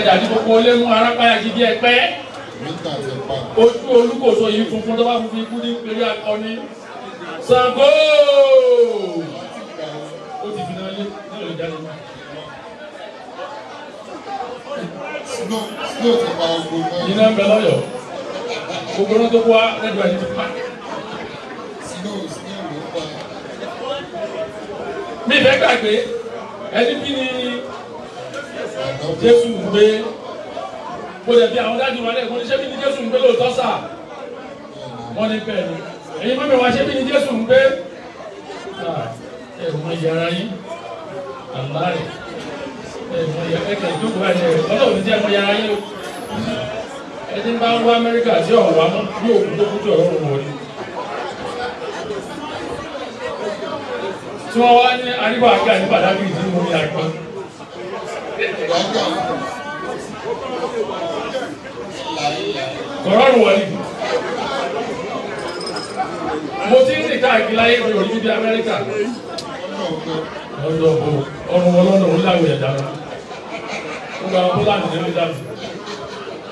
Ẹ̀dàdí gbogbo olé mú arápáyà gidi ẹ̀pẹ́. Ojú olúkòso yìí funfun tó bá funfun ikú ní pẹ̀lú akọni. Ṣàngó! Ó ti fi náà lé náà lè jáde náà. Iná ń bẹ lọ́yọ̀ọ́. Gbogbo náà tó kó wá lẹ́dùn ẹni ti pa. Mi fẹ́ gbàgbé ẹni bí ni Jésù ń gbé. Mo lè fi àwọn dájú wa lẹ́ẹ̀kan ní ṣé bí ni Jésù ń gbé lóòótọ́ sà? Wọ́n ní bẹ́ẹ̀ ni. Ẹ̀yin mọ́mi wa ṣé bí ni Jésù ń gbé? Ẹ mọ yàrá yín. Àláì. Ẹ mọ yàrá ẹ̀kẹ́ ìjókòó ẹ̀ ọlọ́run ní jẹ́ mọ yàrá yín o. Ẹni bá ń wá Amẹ́ríkà tí ọ̀wá mọ́ bí òkú tó kú tí ọ̀rọ̀ wọ̀ ni. Tí wọ́n wá ní aríwá àgbà ní Bàdágìrì tí mo ní àgbọn. Kọ̀rọ̀rùn wọ̀ ni. Mo ti ń rìn káàkiri láyé mi ò ní bí Amẹ́ríkà. Lọ́dọ̀ bo ọrùn wọn lọ́nà òun láwùjọ ẹ̀dá lọ. Gbogbo àwọn Bọ́láńdì ní orí dàbí.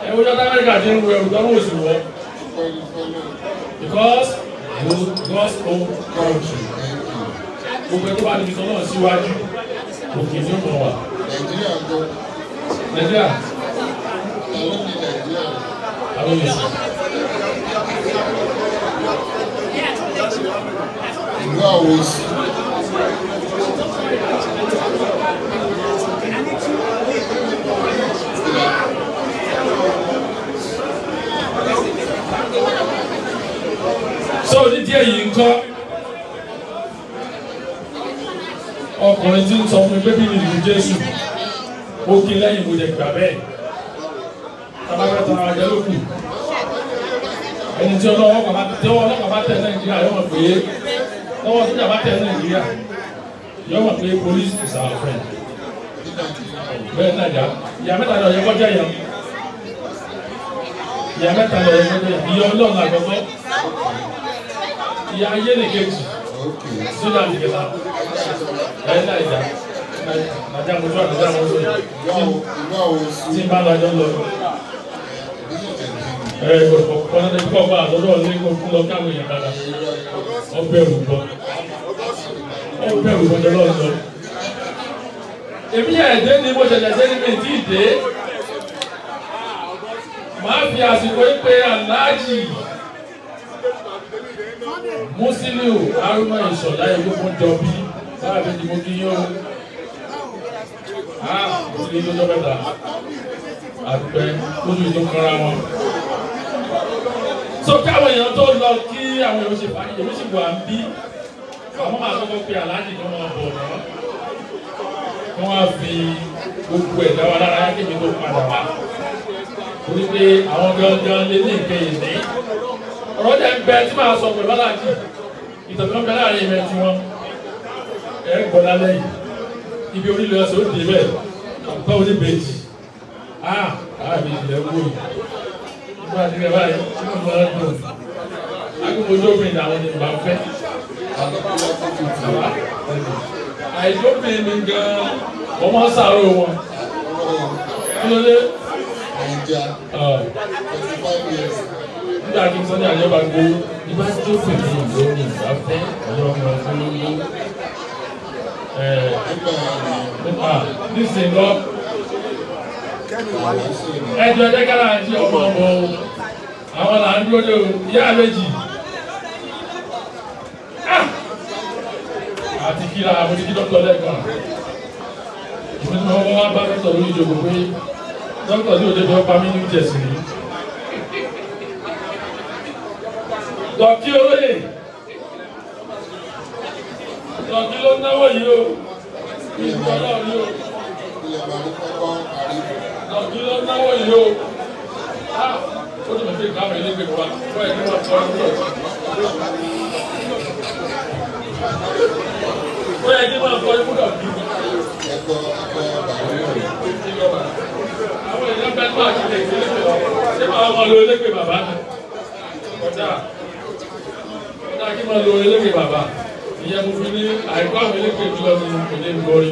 Ẹ wo jọ́dá Amẹ́ríkà ti ń ru ẹrù tọ́rùn òsì wọ̀. Because God's own country. Gbogbo ẹgbẹ́ bá níbi tọ́lọ́ síwájú òkè ní ọmọ wa. Nàìjíríà gbọ́. Nàìjíríà. Ta ló ní Nàìjíríà? Àwọn èsì. Ìlú Àwòsí. So ní díẹ̀ yìí ń kọ́. Ọkùnrin tí ń sọ fún mi pé bí ní ìlú Jésù ó kí lẹ́yìn mo lè gbà bẹ́ẹ̀ tabakẹ́ tara ajẹ́ ló kù ẹni tí ọlọ́pàá bá tẹ̀ Nàìjíríà yóò mọ̀ pé lọ́wọ́ sójà bá tẹ̀ Nàìjíríà yóò mọ̀ pé police is our friend bẹ́ẹ̀ náà jà ìyá mẹ́ta lọ yẹ kọjá yẹn ìyá mẹ́ta lọ yẹ kọjá yẹn ìyá ọlọ́run àgbọ̀gbọ́ ìyá ayé nìkejì sójà nìkẹta ẹ náà ìjà nàjà mojú àtàjà mojú tí n bá lọ ajọ lọ ẹ kọ́nà tí kò bá àtọ́jọ́ ní kò fún lọ káwọn èèyàn dáadáa ọbẹ̀ òrùbọ ọbẹ̀ òrùbọ jọ lọ sọ. Èmi yẹn dé ni mo ṣẹ̀ṣẹ̀ dé ni mi tí ì dé màá fi àsìkò yìí pé Aláàjì Musiliu Haruna Ìṣọ̀lá Egúngún Jọbí sáà fi dìbò kí yín o. Ah, ó ti ní lọ́jọ́ mẹ́ta àpẹ lójú tó kanra wọn. So káwọn èèyàn tó lọ kí àwọn èèyàn ṣe fàájì èmi sì wà ń bí àwọn máa kọ́kọ́ pe Aláàjì kan máa bọ̀ náà kí wọ́n á fi gbogbo ẹ̀dá wa lára yá kémi tó padà wá. Torí pé àwọn gangan lé ní ìkẹyìn ní. Ọ̀rọ̀ jẹ́ ń bẹ tí màá sọ pẹ̀lú Aláàjì ìtàn kan bẹ láàrin ìmẹ̀ tiwọn ẹ̀ gbọ́ lálẹ́ yìí ibi orílẹ̀ ọ̀sẹ̀ ó dé bẹ́ẹ̀ àbúkọ́ oníbejì ah àbí ilẹ̀ wò yìí nígbà tí ẹ báyìí tí mo máa ń dùn agbègbè obìnrin làwọn ni màá fẹ́ àìjóbìnrin mi gan-an wọ́n máa ń sàárò wọn kí ló dé. Nígbà tí sọ́ni àjọba gbowó ìbá jóbìnrin ló ní ìgbà fẹ́ ọ̀yọ́ ọmọ fún lówó nísìnyí lọ ẹjọ ẹjẹ kára àti ọmọ ọmọ o àwọn là ń dúró dé o ìyá méjì àti kíra àbójú kí dókítà lẹ́ẹ̀kan ìfún tí wọ́n wá bá dókítà lórí ìjókòó pé dókítà tí òde fẹ́ pa mí ní jẹ̀sìn rí dọ̀kí olóyè dọ̀kí ló náwó yìí o ìlú ọlọ́run yìí o dọ̀kí ló náwó yìí o ó ti mọ̀ pé ìgbà wọn elégbè wa wọ́n yẹ kí wọ́n tọ́ ọ́ lọ́wọ́ ó yẹ kí wọ́n kọ́ ikú dọ̀kí. Àwọn èèyàn bẹ́ẹ̀ máa ti lè gbé lọ ṣé máa wọn lo elégbè bàbá ni kọjá kọjá kí máa lo elégbè bàbá ìyẹn mo fi ní àìkú àwọn elégbè jùlọ ní kò ní gbórí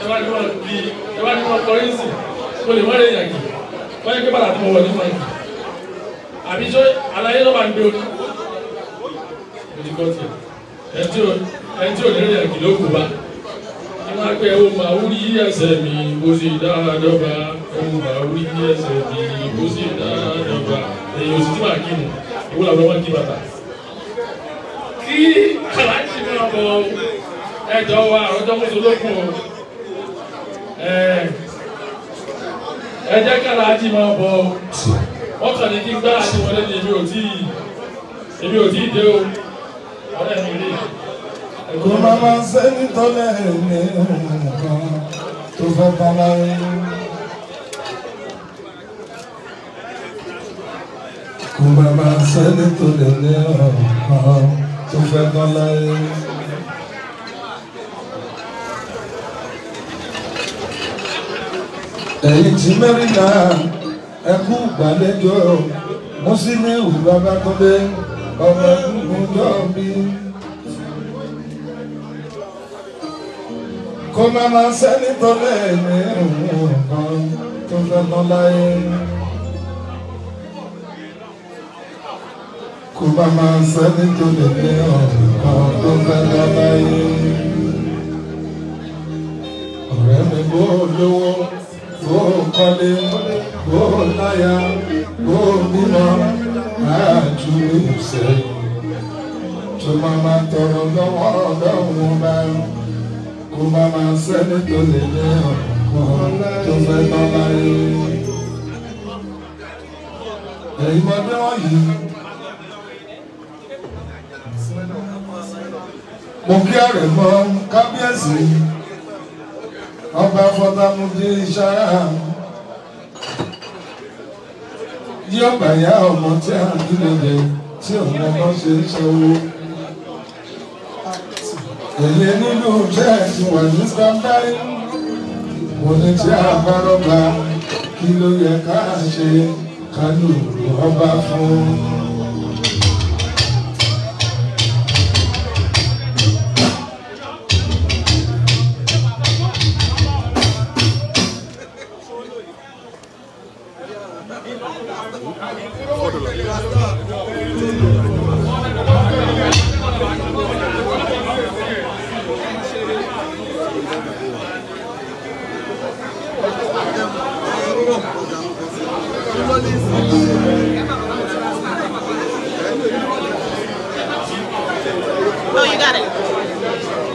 ẹ bá ní wọn di ẹ bá ní wọn kọrin sí Mo lè wọ́n lè yàn kì. Wọ́n yẹ kí bàtà tí mo wọ̀ ní mọ̀ kì. Àbí sọ àlàyé ló máa ń gbé oní. Mo ti gbọ́ tiẹ̀. Ẹni tí ò ní rí yàn kì ló kù bá. Ní wọ́n á pé ẹ̀wọ̀n máa wúrí ẹsẹ̀ mi bó sì dára dọ́gba. Ẹ̀wọ̀n máa wúrí ẹsẹ̀ mi bó sì dára dọ́gba. Èyí ò sì tí màá kí mu. Ìwúlò àwọn ọmọ kí bàtà. Kí aláàjì máa bọ̀ ẹjọ́ wa àròjọ́ mọ́sọ̀lókun o. Ẹ jẹ́ kí aláàjì máa bọ̀ wọ́n kàn ní kí gbá àti wọlé ní èmi ò tíì dé o. Ọ̀rẹ́ mi rí. Kò má máa sẹ́ni tọ́lẹ̀ ní nǹkan tó fẹ́ tán láyé. Kò má máa sẹ́ni tọ́lẹ̀ ní nǹkan tó fẹ́ tán láyé. Ẹ̀yin tí mẹ́rìnlá ẹkú gbàlejò Musiliu Babátúndé ọmọ ẹgbẹ́ mi. Kó má máa sẹ́ni tọ́lẹ̀ ní nǹkan tó fẹ́ tán láyé. Kó má máa sẹ́ni tọ́lẹ̀ ní nǹkan tó fẹ́ tán láyé. Ọ̀rẹ́ mi bó lówó, bó kọ́lé, bó láya, bó bímọ, àjù ìṣẹ́yìn. Tó máa máa tọrọ lọ́wọ́ ọlọ́run bá. Kó má máa sẹ́ni tó lè ní ọ̀kan tó fẹ́ tán láyé. Ẹ̀yin ọmọdé wọ̀nyí. Mo kí àrẹ̀mọ kábíyèsí ọba Fọlámúdé Ìṣára. Yóò bá yá ọmọ tí a ń dúró de tí òun ọmọ ṣe ń ṣe owó. Èyí nínú jẹ́ ti wà ní standby. Mo ní tí a bá rọ́bà kí ló yẹ ká ṣe ká lù ọba fún. No, you got it.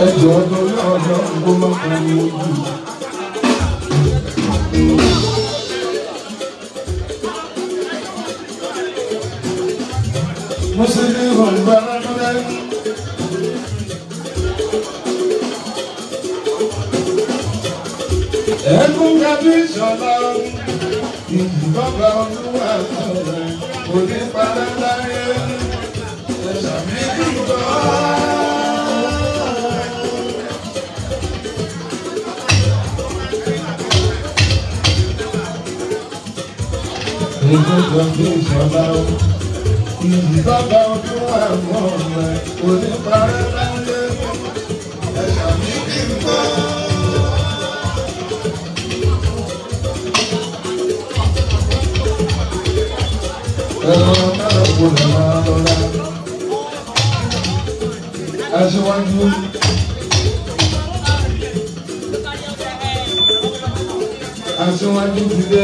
Ẹjọ́ lórí ọ̀dọ́ gbọ́mọ kan ní ojú. Musiliu Babátúndé. Ẹkún kábí ìṣọ̀lá ìjì bàbá olúwa sọ̀rọ̀ kò ní parẹ́ láyé. Ẹ̀ṣà mi dùn Ìgbọ́dọ̀ bí ìṣọ̀lá o, ìyí bàbá ọdún àwọn ọmọ ẹ̀ kò ní parẹ́ láyé. Ẹ̀ṣà mi kì í gbọ́. Ẹ̀rọ náà kò lè máa lọ́la. Aṣíwájú. Aṣíwájú ti dé.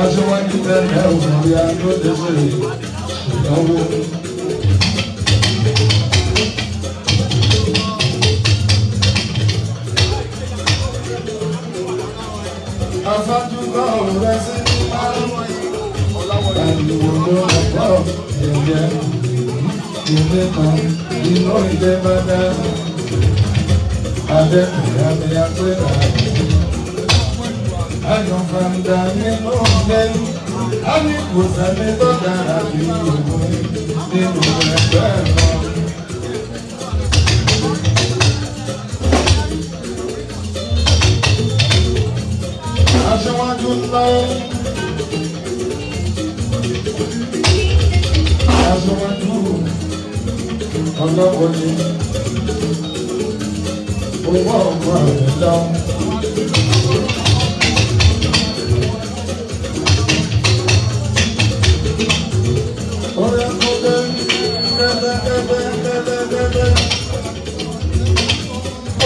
Aṣíwájú tẹ́lẹ̀ òmìnirí alóde ṣe ìnáwó. Afájú náà rẹ̀ sí ní márùn-ún. Àìwò ló ń bọ̀ ẹ̀yẹ. Ilé kan inú ilé bá dá. Adẹ́kùnrin àmì àpẹ́rẹ́ àti. Ayọ̀ fàǹdà nínú ilé. A ní kò sẹ́ni tó dára bí òun nínú ẹgbẹ́ wọn. Aṣíwájú ńlá. Aṣíwájú ọlọ́wọ́lé. Owó ọ̀gbọ́n àmì lọ.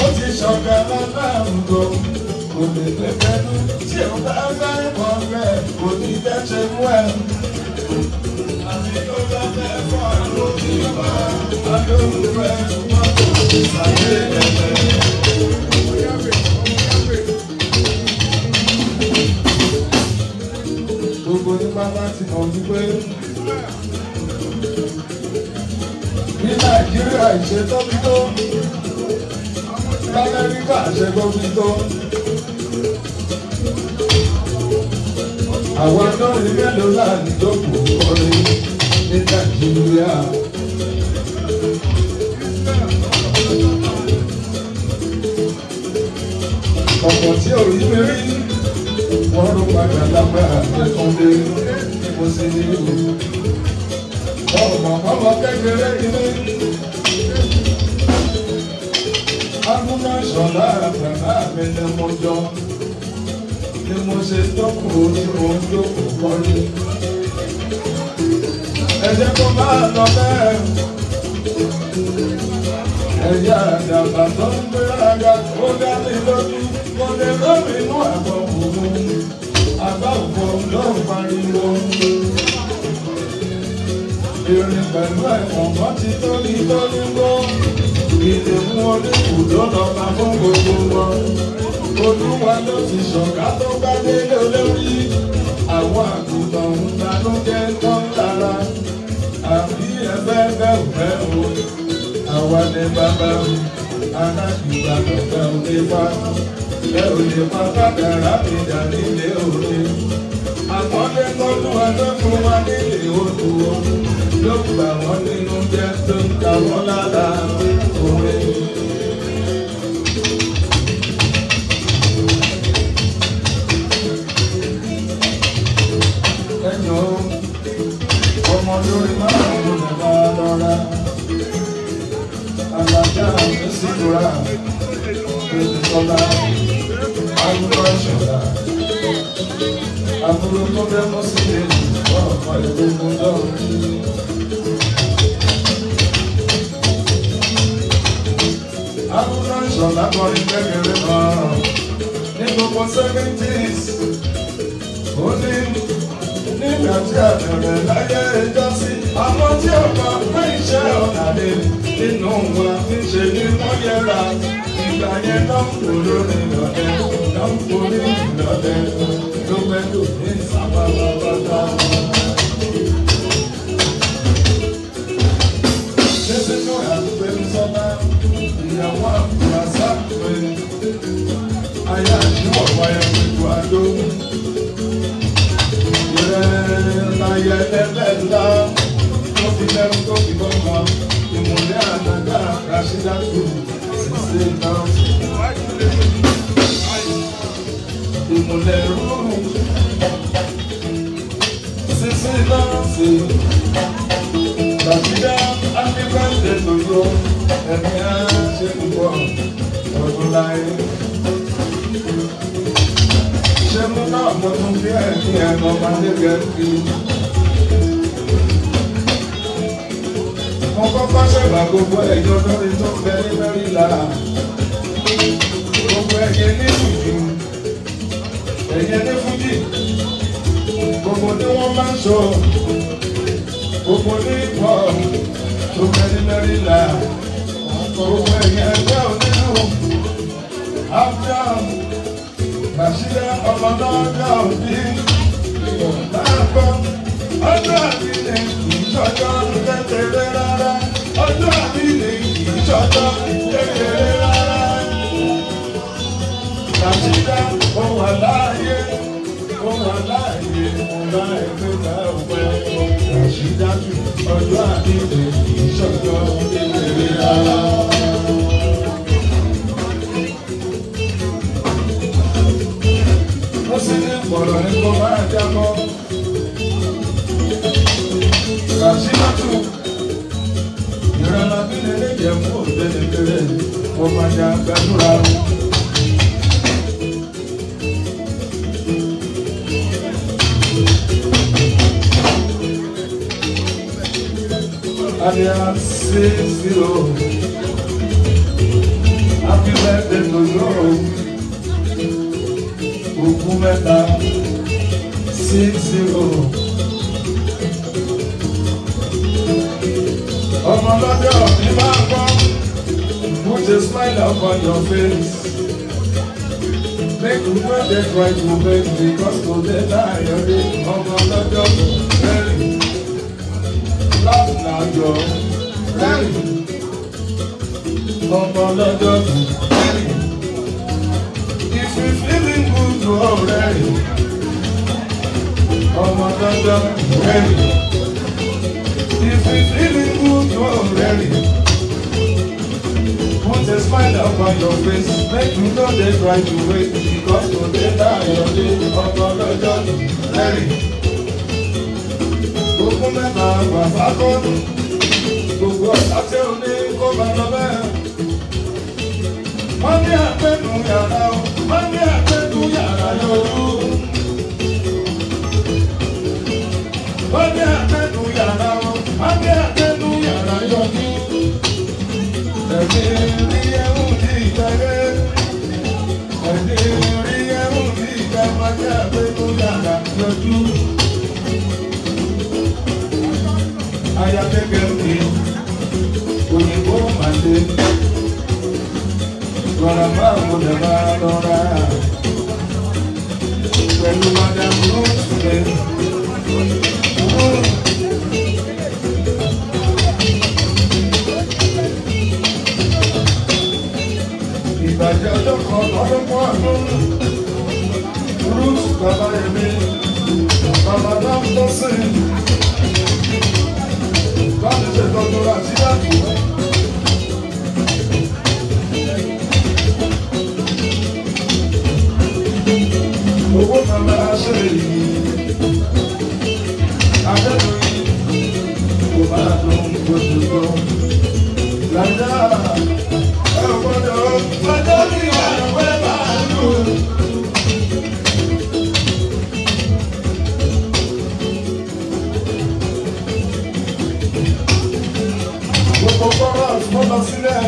Ó ti ṣọ̀gá láláàrúgbó, kò lè pẹ́pẹ́lú tí ó bá fẹ́ mọ̀ rẹ̀ kò ní fẹ́ ṣe mú ẹ̀. Àti tó bá fẹ́ fọ́ lórí wa, adóhùn rẹ̀ wọ́n kò ní sáré ẹ̀fẹ̀. Gbogbo nípa láti mọ̀ wípé ní Nàìjíríà ìṣe tóbi tó, l'Amẹ́ríkà ṣe tóbi tó. Àwọn olórin mélòó láàrin jókòó kọrin ní Nàìjíríà. Ọ̀pọ̀ tí ò rí mi rí, wọ́n ló padà lágbára Akíntúndé ní mo sì ní ìlú. Ọmọ ọmọ kékeré ilé. Agúnná ṣọlá bàbá mi ni mo jọ. Ni mo ṣe tókùú tí mo ń jókòó kọ́lé. Ẹ jẹ́ kó máa lọ bẹ́ẹ̀. Ẹ̀yà àdàbà tó ń gbéraga ó dá mi lójú. Mo lè lómi inú àgbọ̀ òun. Àgbà òfò ló ń pariwo. Ìrìn pẹ̀lú ẹ̀wọ̀n kan ti tó ní tó ní gbó. Ìdèmú oníkùdó lọ́ba fún gbogbo wọn. Olúwa ló ti ṣọ̀gá tó bá délé olórí. Àwọn àgùntàn ń banújẹ́ tán lára. Àbí ẹgbẹ́ bẹ́ẹ̀ ò fẹ́ o. Àwa ni bàbá alágbèbá lọ́gá òde pa. Ẹ ò lè pa kádàrá mi dà nílé òde. Àpọ́nlé tọ́dún ẹgbẹ́ fún wa nílé odò. Ló gbà wọ́n nínú jẹ́ tó ń ta wọ́n lára òwe. Ẹ̀yọ́ ọmọ lórí márùn-ún lè máa lọ́ra. Alájà mi sì tóra, Olùsọ́lá, Arúgbó ìṣọ̀lá. Àbúrò tó fẹ́ mú sí ilé ọ̀pọ̀ ìgbógun lọ́rùn. Arúgbó ìṣọ̀lá kọrin kékeré kan ní gbogbo 70s. Ó ní nígbà tí a bẹ̀rẹ̀ láyé ìjọsí, àwọn tí ó kọ pé iṣẹ́ ọ̀nà lè nínú wa níṣe ni wọ́n yẹra. Ìgbà yẹn náà ń kó lórí lọ́dẹ, náà ń kó ní lọ́dẹ, ló pẹ́ lò ní sábàbàbàbà. Ṣé àgbẹ̀ ń sọ́lá, ìyàwó àbúrò àṣàpè, aya àṣìwọ̀ wáyé pẹ̀lú àdó. Ìrẹ̀láyẹ lẹ́lẹ́lá tó fi lẹ́rú tó fi gbọ́ngàn ìmùlẹ̀ àdàgà Rashidatu ṣiṣẹ́ náà. Ìmùlẹ̀ rúrù ṣiṣẹ́ náà ṣe. Rashida happy birthday to you. Ẹ̀mí á ṣe púpọ̀ ọdún láyé. Ṣé mú náà mo tún bí ẹ̀ ní ẹnu ọmọdé gẹ̀ẹ́fì? Mo kọ́kọ́ ṣẹ̀bà gbogbo ẹ̀yọ́ lórí tó ń bẹ ní Mẹ́rìnlá. Gbogbo ẹ̀yẹ ní Fújì, ẹ̀yẹ ní Fújì, gbogbo ní wọ́n máa ń sọ, gbogbo ní pọ̀ tó bẹ ní Mẹ́rìnlá. Gbogbo ẹ̀yẹ ẹgbẹ́ onílù, After. Ràṣídà ọmọ lọ́jọ́ òbí láàbọ̀. Ọjọ́ àbí ni kì í ṣọjọ́ kékeré rárá. Ọjọ́ àbí ni kì í ṣọjọ́ kékeré rárá. Ràṣídà ó wà láàyè, ó wà láàyè, mo bá ẹgbẹ́ ta ọpẹ́. Ràṣídà tù ọjọ́ àbí ni kì í ṣọjọ́ kékeré rárá. Ó sì ní gbọ̀rọ̀ ní kó máa jábọ́. Ràṣídà tù ìrànlá bí lè jẹ́ fún òdélébéré, mo máa já gbàdúrà. Adia 60. Happy birthday to you. Ogún mẹ́ta 60. Ọmọ lọ́jọ́ mi máa gbọ́. Put a smile upon your face. Make you no dey try to beg because today na your day. Ọmọ lọ́jọ́ mi rẹ́rìn. Laugh now your rẹ́rìn. Ọmọ lọ́jọ́ mi rẹ́rìn. If you feeling good, oh rẹ́rìn. Ọmọ lọ́jọ́ mi rẹ́rìn. If you feeling good, oh rẹ́rìn. Put a smile upon your face, make you no dey try to wait because today na your day. Ọmọ lọ́jọ́ rẹ́rìn. Ogún mẹ́ta bàbá kọ́, gbogbo ọ̀tá tí ó ní kó máa lọ bẹ́ẹ̀. Wọ́n ní àpẹnu yàrá o, wọ́n ní àpẹnu yàrá yọjú. Wọ́n ní àpẹnu yàrá o, wọ́n ní àpẹnu yàrá yọjú. Ẹ̀mí rí ẹ̀hún ní ìtẹ́gẹ́. Ẹ̀mí rí ẹ̀hún ní ìtẹ́, wọ́n ní àpẹnu yàrá yọjú. Aya gẹ́gẹ́ bí òyìnbó màdé, rọra máa mo lè máa lọ́ra pẹ̀lú madam Ruth mi. Ìbàjẹ́ ọjọ́ kan lọ́dún kan ọdún Ruth bàbá èmi bàbá náà tó sìn. Láti ṣètọ́jú Ràṣídà tù. Owó màmá ṣe yìí, Adédoyin kò máa dùn gbòdò tó. Lájà ẹ ò gbọ́dọ̀ fọjọ́ ní àwẹ̀ máa dùn. Gbogbo kọ́rọ̀ mo lọ sílẹ̀.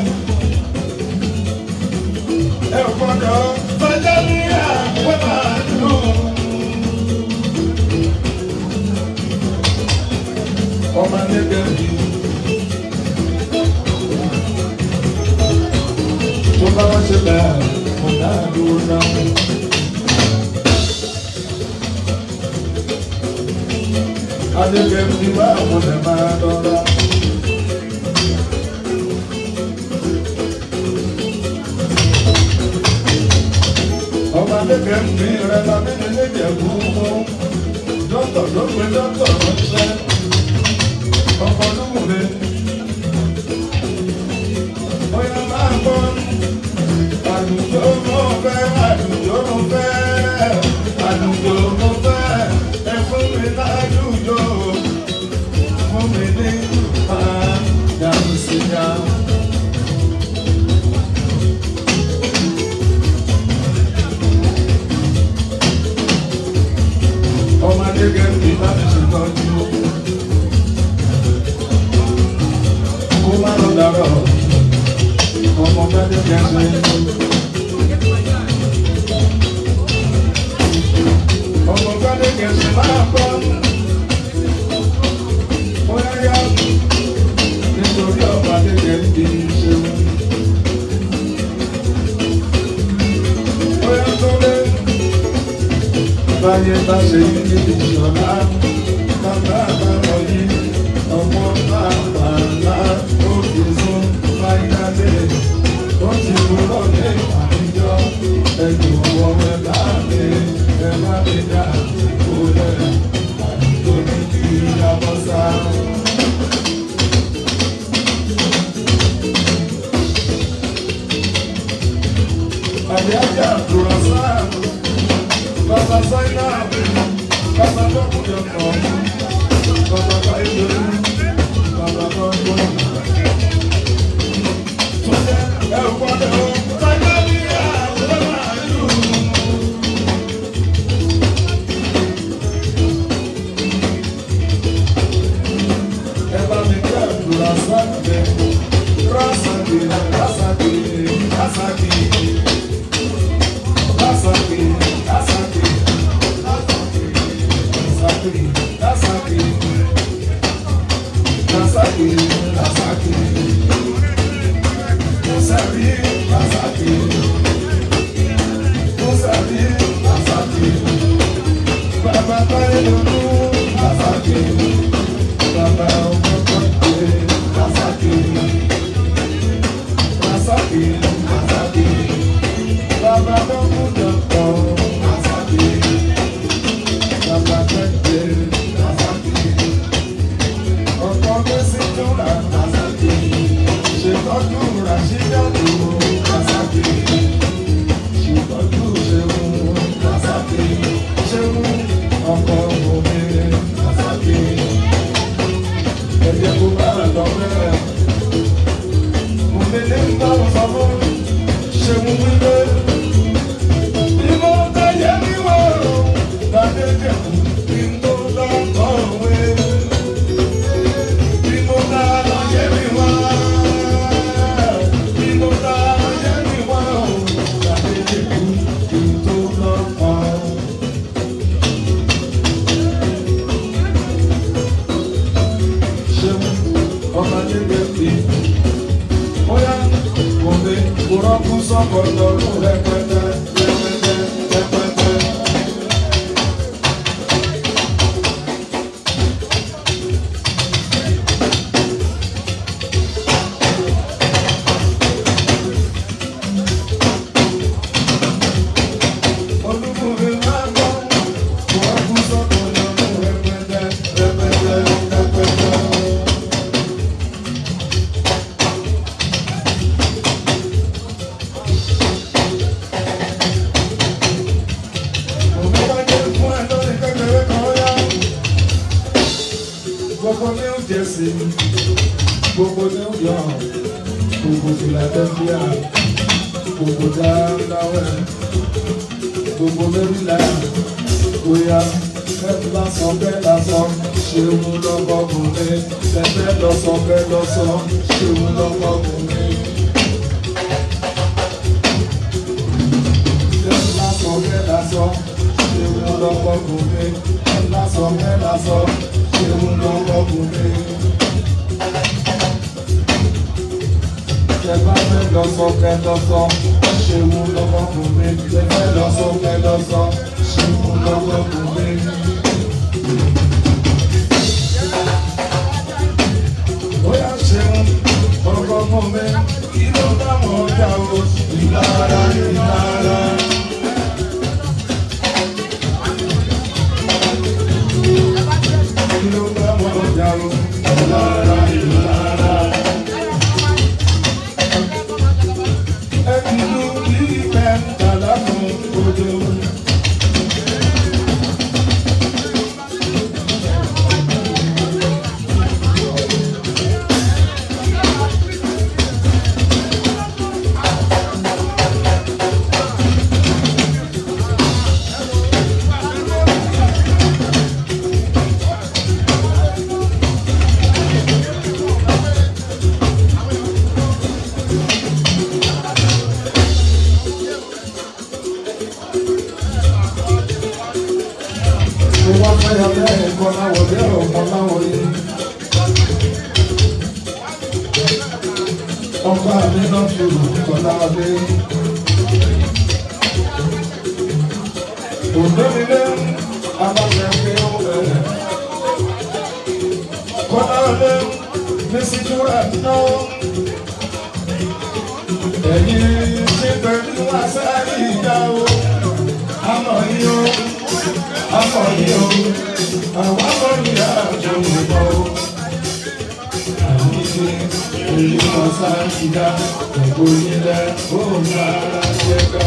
Ẹ ò gbọ́dọ̀ fọjọ́ ní àwẹ̀ máa dùn. Ọmọ nígbà bí tó bá wọ́n ṣe bẹ́ẹ̀ mo náà dúró náà. Adékẹ́mi máa mo lè máa lọ́ra. Ọmọ Adékẹ́mi rẹ̀ lábí nílé Ìjẹ̀bú mú. Dọ́tọ̀ ló pe dọ́tọ̀ ránṣẹ́. Ọkọ̀ lóhùn mi. Bóyá máa gbọ́. Àlùjọ mo fẹ́, àlùjọ mo fẹ́, àlùjọ mo fẹ́, ẹ fún mi lájújọ, fún mi ní àdàmùsíyà. Ọmọ Adékẹ́mi láti ṣètọ́jú. Kó má lọ dàrọ̀, ọmọ Adékẹ́mi. Ọmọ Adékẹ́mi máa gbọ́. Bóyá yá, nítorí ọmọ Adékẹ́mi ṣeun. Bóyá tó lé, Báyé bá ṣe yí ní ìṣọ̀lá, bàbá àbáwọ̀ yìí, ọmọ bàbá ńlá, ó fi sún fáínálì, ó ti kúrò ní àtijọ́, ẹ̀dùn ọwọ́ ẹ bá mi, ẹ má mi dá ìkólẹ̀, àdúgbò ní kí yàbọ̀ sá. Àyájá àdúrà sáà. Bàbá Sáínà, bàbá Dọ́kúndọ̀ kan, bàbá Káyọ̀dé, bàbá Kọ́ńtò. Túndé ẹ̀rù pọ̀lẹ̀ o, Sáínà ní àwọn àlù. Ẹ bá mi kí àdúrà sáàgbẹ̀, rásàkì, rásàkì, rásàkì, rásàkì. Rasaki, Rasaki, Rasaki, Rasaki, Musabi, Rasaki, Musabi, Rasaki, Baba Taylor, Rasaki, Baba Omokote, Rasaki, Rasaki, Rasaki, Baba Omokote. Bàbá tẹ́tẹ́ Rasaki, ọkọ mi sì túnra Rasaki, ṣètọ́jú Ràṣídàdù Rasaki, ṣètọ́jú Ṣeun Rasaki, Ṣeun ọkọ mi Rasaki, ẹ̀jẹ̀ kó bá lọ bẹ́ẹ̀. Mo lè ní bá wọn sọ fún Ṣeun wípé bí mo tẹ̀yẹ mi wọ̀ ọ́. Sọ́kọ̀ lọ́rùn rẹpẹtẹ rẹpẹtẹ rẹpẹtẹ. Olúkúnmi máa gbọ́, kúrọ́kú sọ́kọ̀ lọ́rùn rẹpẹtẹ rẹpẹtẹ rẹpẹtẹ. Gbogbo New Jersey, gbogbo New York, gbogbo Philadelphia, gbogbo Delaware, gbogbo Maryland, bóyá ẹ bá sọ bẹ́ẹ̀ lásán, ṣeun lọ́gọ́gùn mi, ẹgbẹ́ lọ sọ bẹ́ẹ̀ lọ́sọ, ṣeun lọ́gọ́gùn mi. Ẹ bá sọ bẹ́ẹ̀ lásán, ṣeun lọ́gọ́gùn mi, ẹ bá sọ bẹ́ẹ̀ lásán. Ṣeun lọ́gọ́gùn mi. Ṣé bá fẹ́ lọ sọ kẹ́ lọ sọ? Ṣeun lọ́gọ́gùn mi. Ṣé fẹ́ lọ sọ kẹ́ lọ sọ? Ṣeun lọ́gọ́gùn mi. Bóyá ṣeun ọgọ́gùn mi, kí ló bá wọn jà o? Ìlara ìlara. Kí ló bá wọn jà o? Ìlara ìlara. Ẹ̀kúnú ní ìfẹ́ tàlákùn ojú. Ọba mi náà fi Kọ́láwọlé. Òǹdó nílé, ná. Ẹ̀yin ṣe pẹ̀lú àṣà ìjà o. Àmọ̀ yìí o, àmọ̀ yìí o, àwọn ọmọ yìí àjọ ìbọn o. Àyíké èyí àṣà ìjà, ẹ̀kọ́ nílẹ̀ ó máa jẹ́ ká.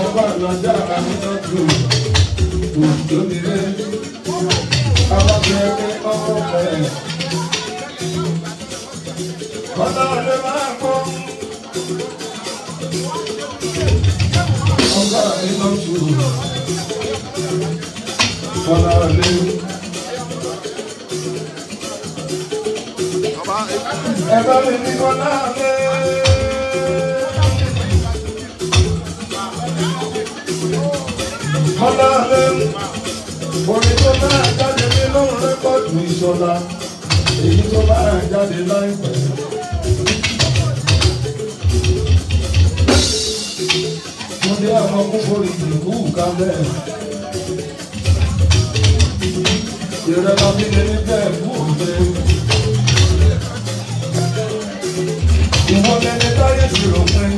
Ọba àlọ́jà àmínàjò òjòmíré alábẹ́rẹ́ ọ̀pẹ. Bọ́lá ọdẹ máa kọ́. Ọba àmínàjò Bọ́lá ọdẹ. Ẹ bá mi ní Bọ́lá ọdẹ. Orin tó máa jáde nínú rẹ́kọ̀dù Ìṣọ̀lá, èyí tó máa jáde láìpẹ́. Túndé àwọn kúkúrú ìdìbò kálẹ̀. Ìrẹ́lá mi lè ní bẹ́ẹ̀ kú òde. Ìwọ lẹni táyé ti rò pin,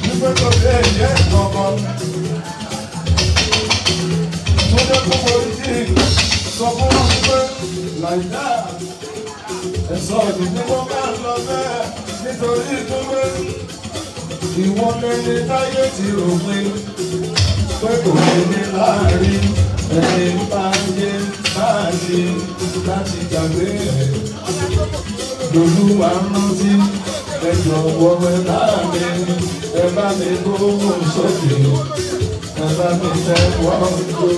wípé tó lè jẹ́ kankan. Túndé kúkúrú sọ fún wọn pé láìdá ẹ̀sọ́ ọ̀dùn ni wọ́n máa ń lọ bẹ́ẹ̀ nítorí Túndé. Ìwọ lẹni táyé ti rò pin pé kò lè ní láàrin ẹni báyé báyé láti gbàgbé ẹ̀. Lolúwa rántí ẹ jọ̀wọ́ ẹ bá mi ẹ bá mi gbóhùn sókè ẹ bá mi tẹ́ wọ́n jó.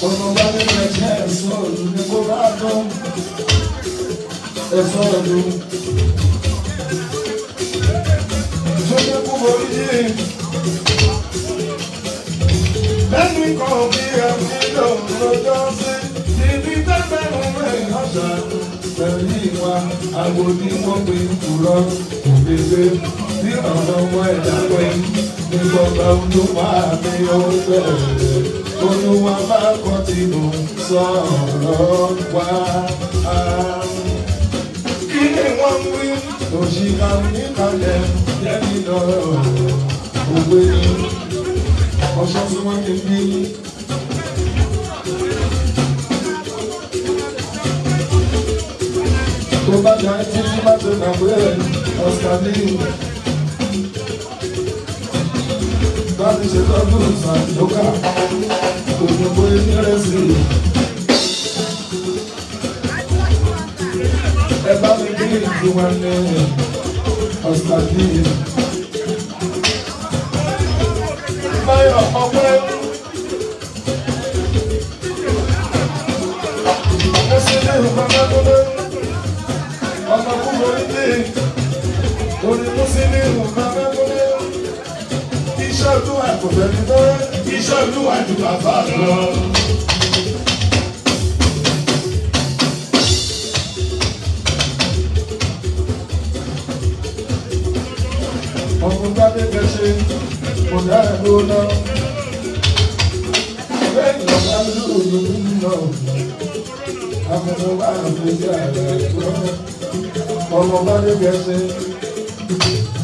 Ọmọ bá ní ẹ̀jẹ̀ ẹ̀sọ́ ọdún ní kó bá dán ẹ̀sọ́ ọdún. Túndé kú borí yìí. Lẹ́nu kan bí ẹbí lòun lọ́jọ́ sí. Ibi tẹ́gbẹ̀rún mẹ́rin ọ̀sà pẹ̀lú ìwà àgbo ní wọ́n pe kúrọ́ kò lè gbé. Bí ọ̀nà ọmọ ẹ̀dá pé ní gbọ̀ngàn olúwa mi ó bẹ̀rẹ̀. Olúwa bá kọ́ tìǹbù sọ̀rọ̀ wá. Kí ni wọ́n ń wí? Òṣìkà oníkalẹ̀ jẹ́ nínú òwe ni ọ̀ṣọ́ tí wọ́n ti bí. Tó bá jẹ́ títí má tó gbàgbé Oscar Lee. Bá mi ṣètọ́jú ìsàlókà, òyìnbó ìrẹsì. Ẹ bá mi bí ìdíwọ́ ní Oscar Lee. Báyọ̀ ọpẹ́. Mo ṣe ní ìgbàgbọ́ tó dé. Ọmọ kúrò nílé. Orí mo ṣe ní ìgbàgbọ́ tó dé. Iṣẹ́ olúwa kò fẹ́ni tó rẹ́. Iṣẹ́ olúwa ju bàbá lọ. Ọmọ gbadé kẹsẹ̀ kò dá ẹ̀ ló lọ. Lẹ́yìn ọ̀gá lóòrùn nínú àkókò bá àgbèjì ààrẹ tó. Ọmọ gbadé kẹsẹ̀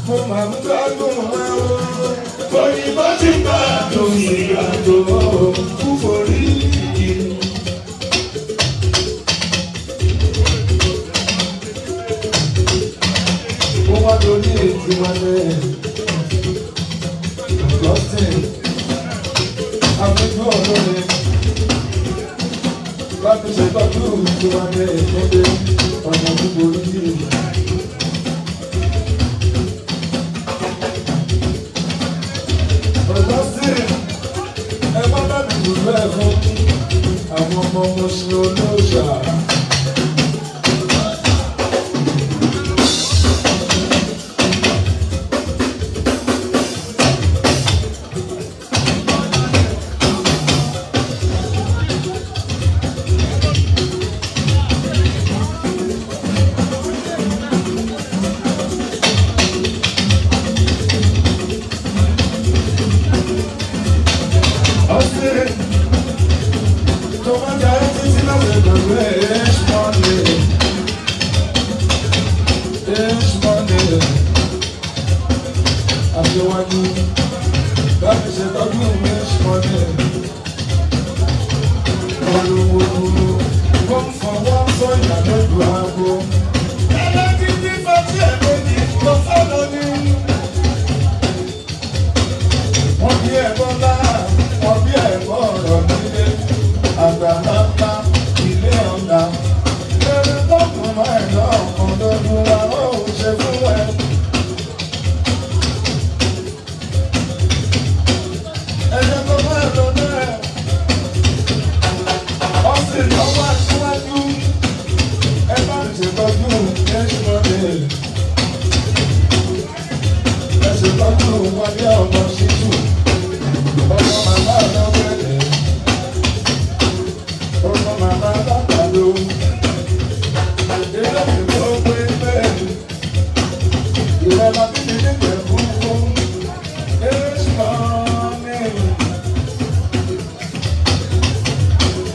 mo máa ń gbádùn ẹ o. Òyìnbó ti bá dùn sí àjò kú forí yìí. Ó wá lórí ètí wọn lẹ́yìn. Justin, àfijù olóore, láti ṣètọ́jú ìwádìí ìtúndé ọ̀nà búburú yìí. Justin, ẹ má bàbí dùn ẹ̀ fún àwọn ọmọ Mùsùlùmí olóòṣà. This Monday, aṣíwájú láti ṣètọ́jú this Monday. Olúwo ó ń fọwọ́ sọ̀yà lójú aago. Ẹlẹ́gídí fọ́tí ẹ̀ méjì ló fọ́lọ́ ní. Wọ́n bí ẹ̀kọ́ lá, wọ́n bí ẹ̀kọ́ ọ̀rọ̀ nílé. Àgbàlá ńlá, ilé ọ̀la. Eré tó kùn mọ́ ẹ̀dọ́ ọ̀kan lójú wa ó ṣe fún ẹ. Ẹ̀jẹ̀ tó bá lọ bẹ́ẹ̀. Ọ̀sìn lọ́wọ́ aṣíwájú. Ẹ bá ń ṣètọ́jú ẹ̀ṣin. Ẹ ṣètọ́jú wọlé ọmọ ṣíṣù. Ọmọ màmá lọ́wọ́lẹ̀. Ọmọ màmá lápàdó. Ilé ìlú pé bẹ́ẹ̀. Ìrọ̀lá bíbí nígbẹ̀ fúnfún. Ẹ̀ṣin.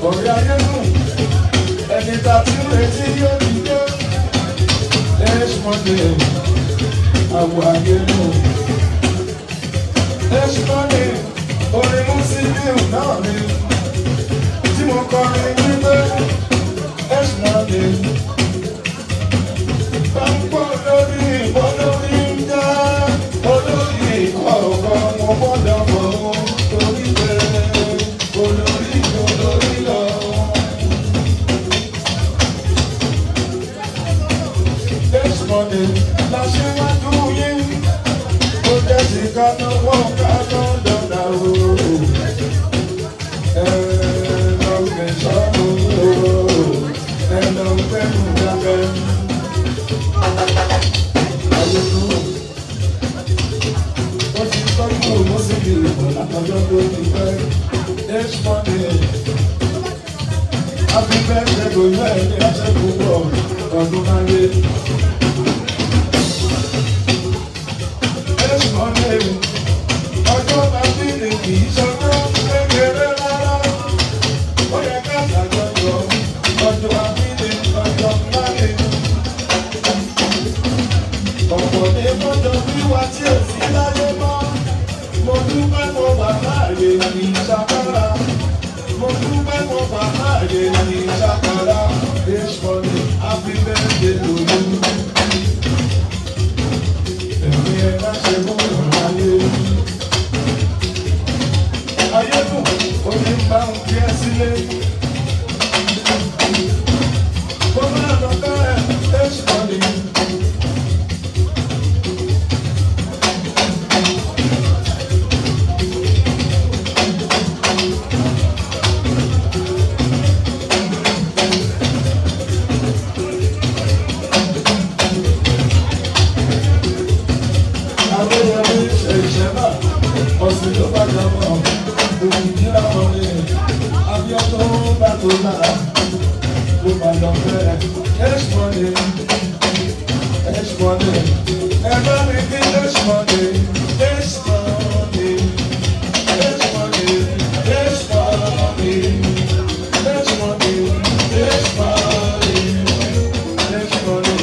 Ọ̀rẹ́ ayé nù, ẹni tá a ti ń retí yóò ti dé. Ẹ̀ṣmọ́dé, àwọ̀ ayé nù. Ẹ̀ṣmọ́dé, orin Músílíù náà ni. Tí mo kọrin wípé Ẹ̀ṣmọ́dé. Báńkò lórí ìbọn lórí ń já. Olórí ọ̀kan mo gbọ́dọ̀ fọ́ torí pé olórí olórí lọ. Money, láṣíwájú yín, ó jẹ́ sí ká náwó ká ná dọ́là o. Ẹ lọ gbé sọ́nù o, ẹ lọ gbẹ́nu dábẹ́. Ayélu, ó ti tọ́jú mọ́sílì látọjọ́ tó ti pẹ́. This money, happy birthday to you ẹni ọ̀sẹ̀ púpọ̀ ọdún máyé. Ọjọ́ tàbí ni kì í ṣọjọ́ kékeré rárá. Ó yẹ ká ṣàjọyọ̀ ọjọ́ àbí ni ọjọ́ ńlá ni. Ọ̀pọ̀ ní mọ́jọ bí wa tí ò sí láyé mọ́. Mo dúpẹ́ mo wà láàyè ní ṣàkárà. Mo dúpẹ́ mo wà láàyè ní ṣàkárà. This morning, happy birthday to you. Èmi ẹ má ṣe mú ìrànláyé. Ayédùn ó ní bá ń kí ẹ sílé. Mo máa lọ bẹ́ẹ̀ this morning. Ọ̀sìn ló bá jọ mọ́, òmìnira mọ́ ni, Abíọ́dún bá tó lára, ló bá lọ fẹ́. H money, H money, ẹ bá mi kí H money, H money, H money, H money, H money, H money, H money,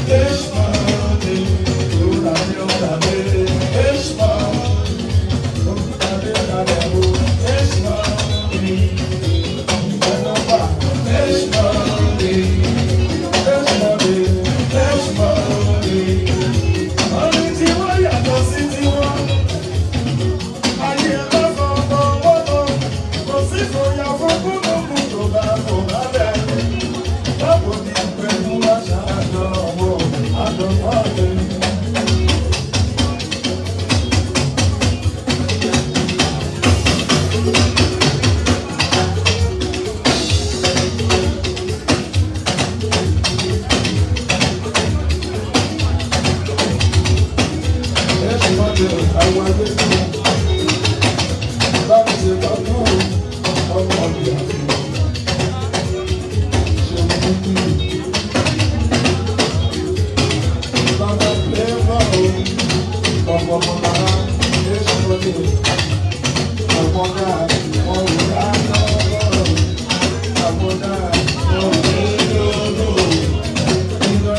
H money, ó rà mí, ó rà mí, H money.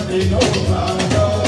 They know.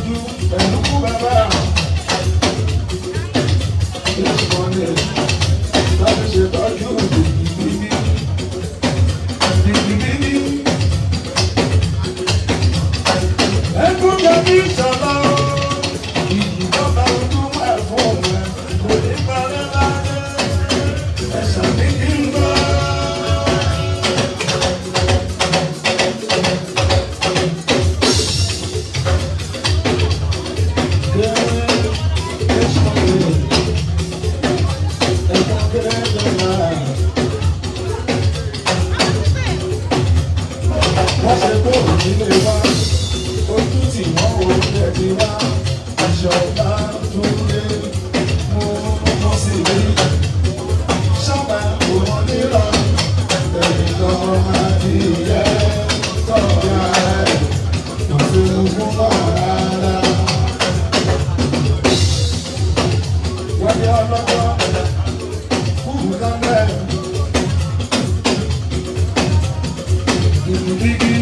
tọ́jú pẹ̀lú kú bàbá. Ìṣmọ̀lẹ̀ bá mi ṣe tọ́jú bìbí. Bìbí. Ẹkún jẹ́ kí ìṣọ̀lá o. Ìyí bàbá ojú wà fún ẹ. Kò ní parẹ́ láyé. Ẹ̀ṣà mi kì í gbọ́. Wọ́n ṣe kó ìdílé wa, ojú tí wọ́n ò lè ti wá, aṣọ bá tún lé, mú mú sí rí. Ṣọ́ba kò mọ nílọ, ẹ̀yìn lọ́mọ adìyẹ tọ́jà rẹ̀, kò sí fún mọ́ rárá. Wọ́n ní ọlọ́gbọ́n, kúrú lábẹ́. Gidigidi,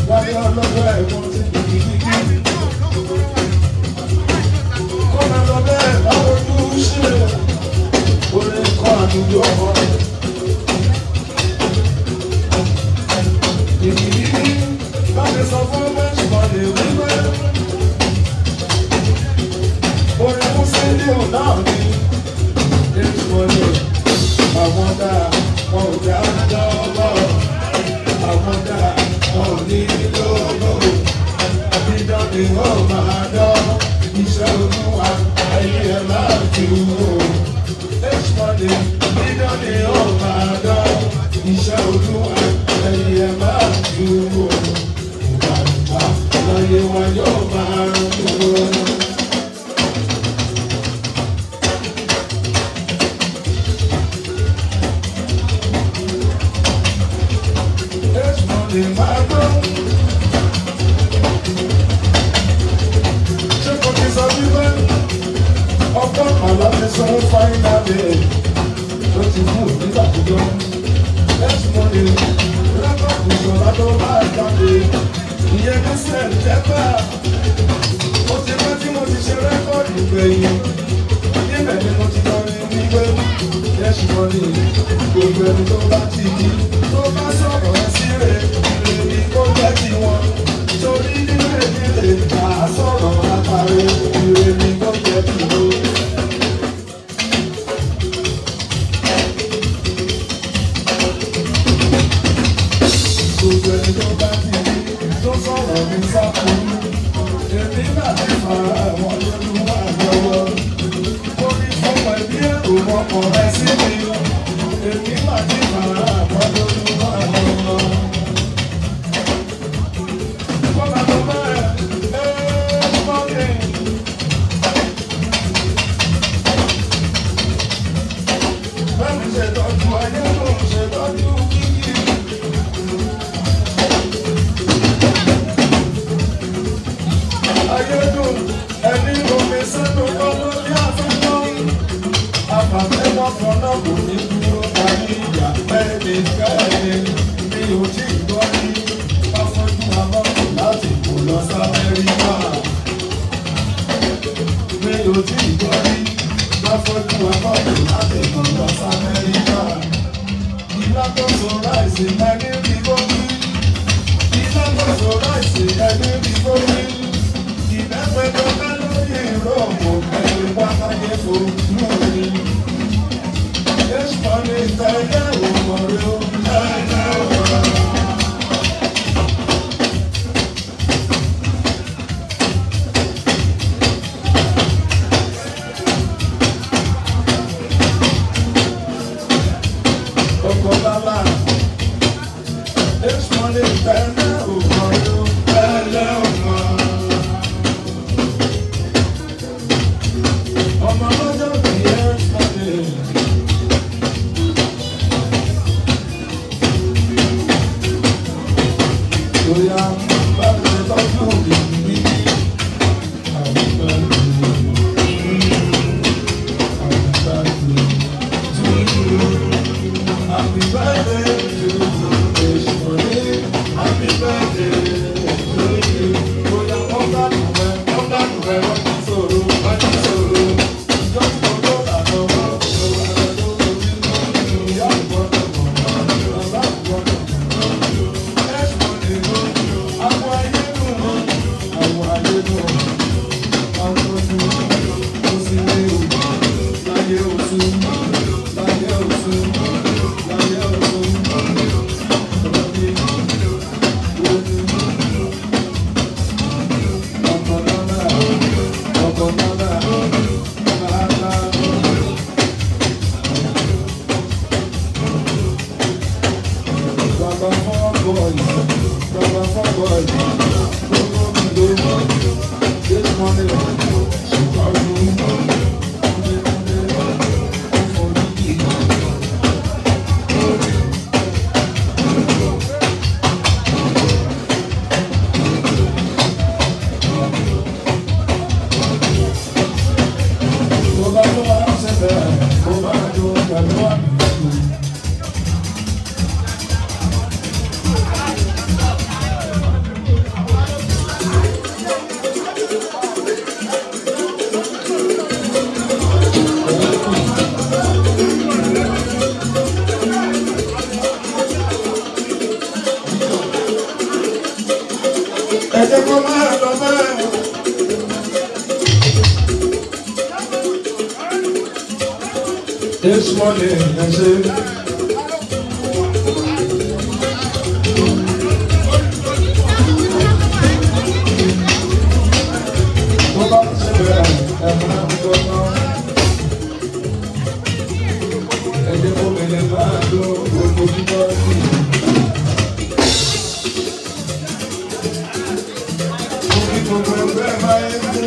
wọ́n ní ọlọ́gbọ́n ẹ̀gbọ́n ti gidigidi. Kó máa lọ bẹ́ẹ̀ báwo ló ń ṣe orin kan àdúgbò ọmọ. Gidigidi, bá mi sọ fún mẹ́sàn-án lè wípé orin Mùsílíù náà ni èso ni àwọn dáa wọn ò dá lọ́wọ́ àwọn dáa wọn ò ní lọ́wọ́ dídán ni wọ́n máa dán iṣẹ́ olúwa ayé ẹ̀ máa jù ú èso ni dídán ni wọ́n máa dán iṣẹ́ olúwa ayé ẹ̀ máa jù ú ìgbàlùbá láyé wa yóò máa dúró. Ṣé kò ti sọ wípé ọgbọ́n àlá ti sọ fáínàlì tó ti kú nígbà tó jọ? Ẹ́sùmọ́lì rẹ́kọ̀dù ìṣọ̀lá tó bá jáde ìyẹn ní sẹ̀ǹtẹ́bà. Ó ti pẹ́ tí mo ti ṣe rẹ́kọ̀dù gbẹ̀yìn. Níbẹ̀ ni mo ti kọrin wípé ẹ́sùmọ́lì gbogbo ẹni tó bá ti di tó bá sọ̀rọ̀ ẹ sí rẹ̀ ire ni kó jẹ́ tiwọn. Torí nílé nílé à sọ̀rọ̀ àpárẹ̀ ire ni kó jẹ́ tiwọn. Gbogbo ẹni tó bá ti rí tó sọ̀rọ̀ mi sákòó. Èmi náà ti fara àwọn olúwa lọ́wọ́. Ó ní fún ẹbí èrò ọkọ̀ rẹ sí mi. Èmi náà ti fara àwọn olúwa lọ́wọ́. Kọ́lá tó bẹ́ẹ̀ ẹ́ mọ́ni. Bẹ́ẹ̀ni ṣètọ́jú ayé ló ń ṣètọ́jú kíkì. Ayédùn ẹni omi sẹ́nu kọ́ lórí afẹ́fọ́. Afàfẹ́fọ́ kan náà kò ní dúró parí ìyá pẹ́ẹ́ni kẹ́ni mi ò tí ì gbọ́ rí. Afọ́jú amọ́kù láti kò lọ sámẹ́ríkà. Mi ò tí ì gbọ́ rí. Afọ́jú amọ́kù láti kò lọ sámẹ́ríkà. Ilá tó so ráìsì ẹni rí bóyí. Ilá tó so ráìsì ẹni rí bóyí. Ìbẹ́pẹ tó ká lórí ìrọ̀mù ẹni wákàyé fojú mi. Èṣù ní tẹ́lẹ̀ òmòrò tẹ́lẹ̀ òmòrò. Ọkọ̀ bàbá. Èṣù ní tẹ́lẹ̀ òmòrò tẹ́lẹ̀ òmòrò. Máa lọ bẹ́ẹ̀. This morning I say. Tó bá ń ṣe bẹ́ẹ̀, ẹ máa ń gbọ́ná. Ẹ jẹ́ kó mi lè máa lo gbogbo bíbọ́ sí i. Mo kí gbogbo ẹgbẹ́ máa ń gbé.